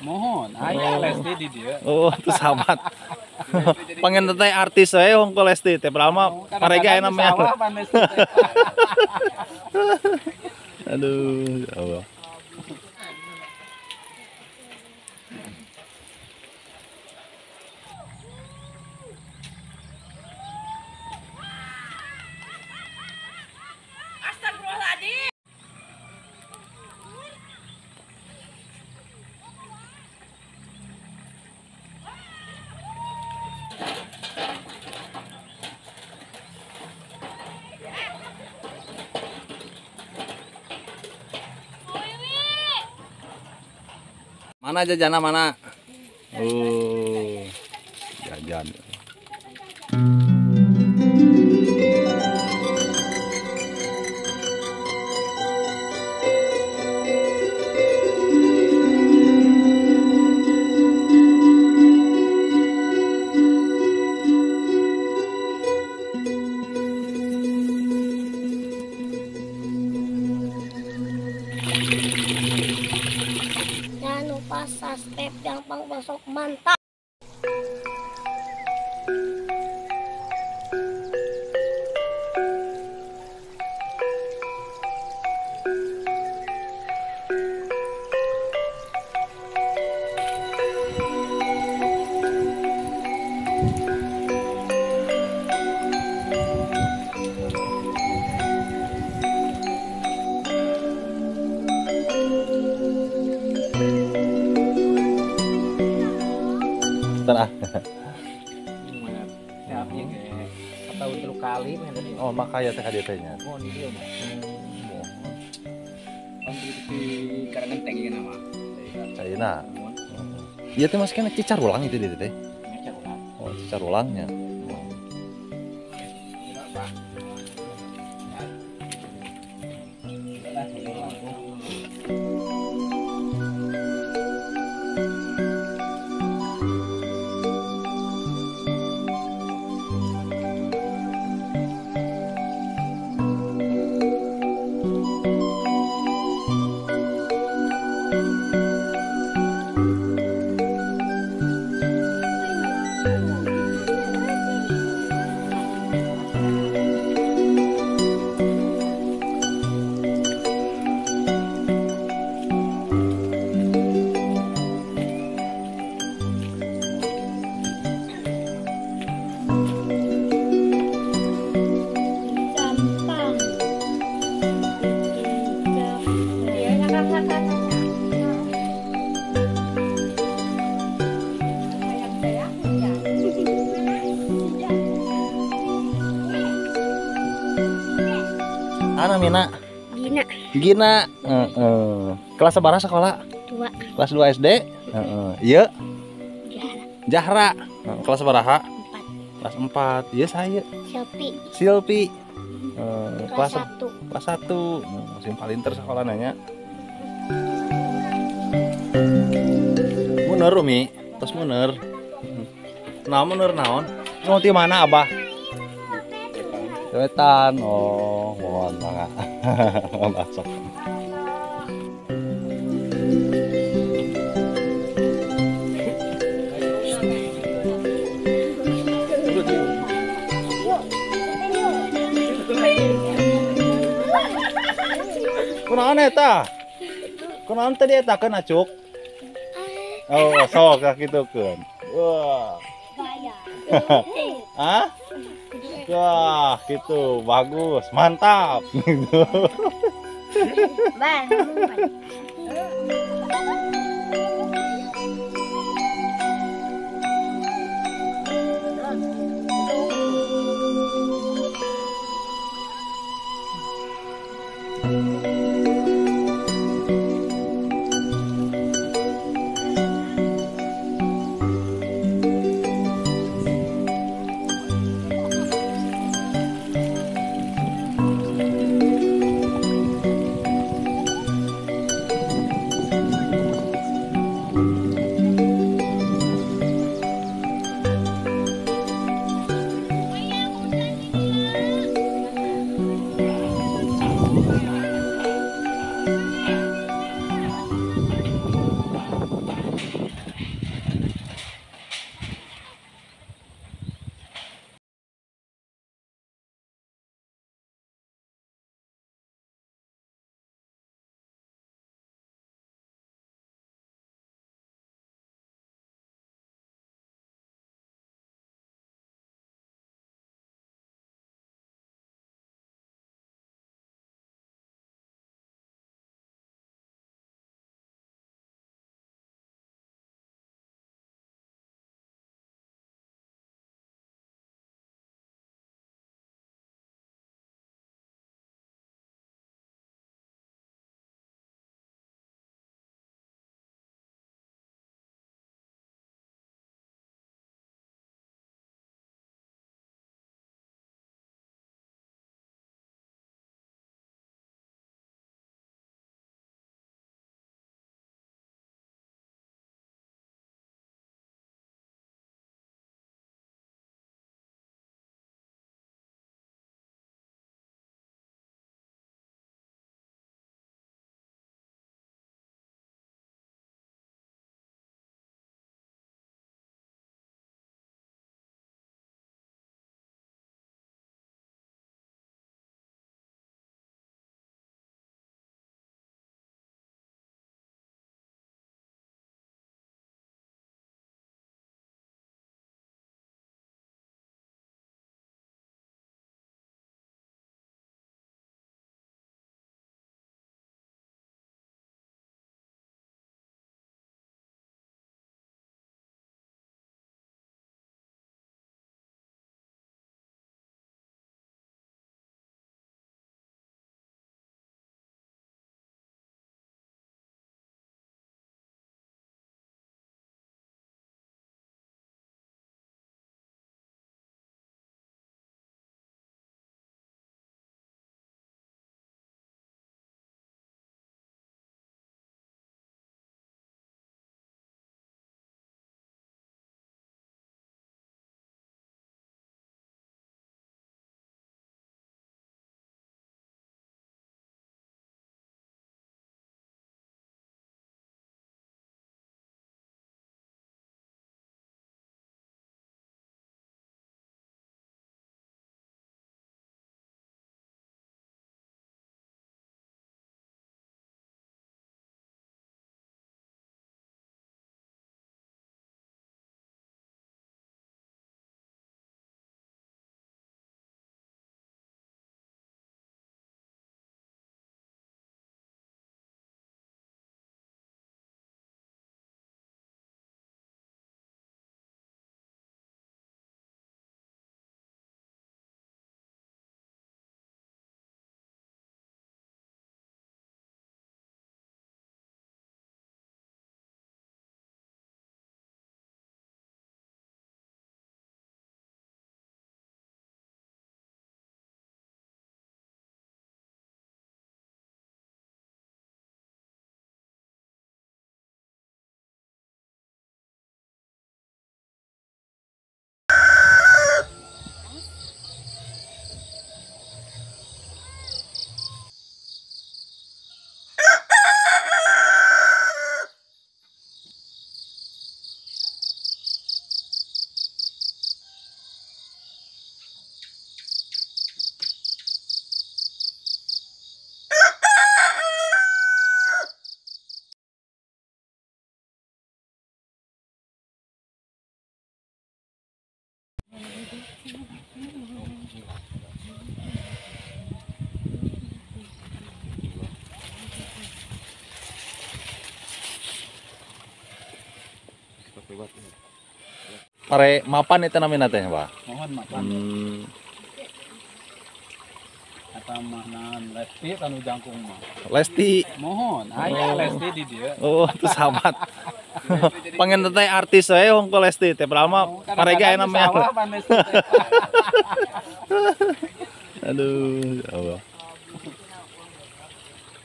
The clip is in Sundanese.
Mohon, aya Lesti di dieu. Oh, itu sahabat. Pengen teh artis we hongko Lesti teh padahal mah parega aya namanya. Aduh, ya Allah. Mana jajana mana? Oh, jajan. Subscribe yang pang masuk mantap. Tenang. Oh, makanya teh KDT-nya. Oh, di dieu mah. Di Karangenteng ieu nama. Caina. Ieu teh masih kena Cicarulang itu di teh. Cicarulang. Oh, Cicarulangnya. Ana Mina. Gina. Gina. Kelas sabaraha sekolah? 2. Kelas 2 SD? Iya. Jahra. Kelas sabaraha? 4. Kelas 4. Iya saya. Silpi. Silpi. Kelas 1. Kelas 1. Sing palinter sekolah nanya. Mundur Umi, tos mundur. Nah, mundur naon? Mau di mana Abah? Wetan. Oh, mohon mangga. Masuk. Kunaon eta? Kunaon tadi eta keun acuk? Oh, sok kitukeun. Wah. Hah? Wah, gitu, bagus, mantap gitu. Pare mapan itu namanya teh, Pak. Mohon mapan. Eta mah naon Lesti tanu jangkung mah. Lesti. Mohon, aya Lesti di dieu. Oh, itu sahabat. Pengen teh artis we hongko Lesti teh padahal mah parege aya namanya. Aduh, ya Allah.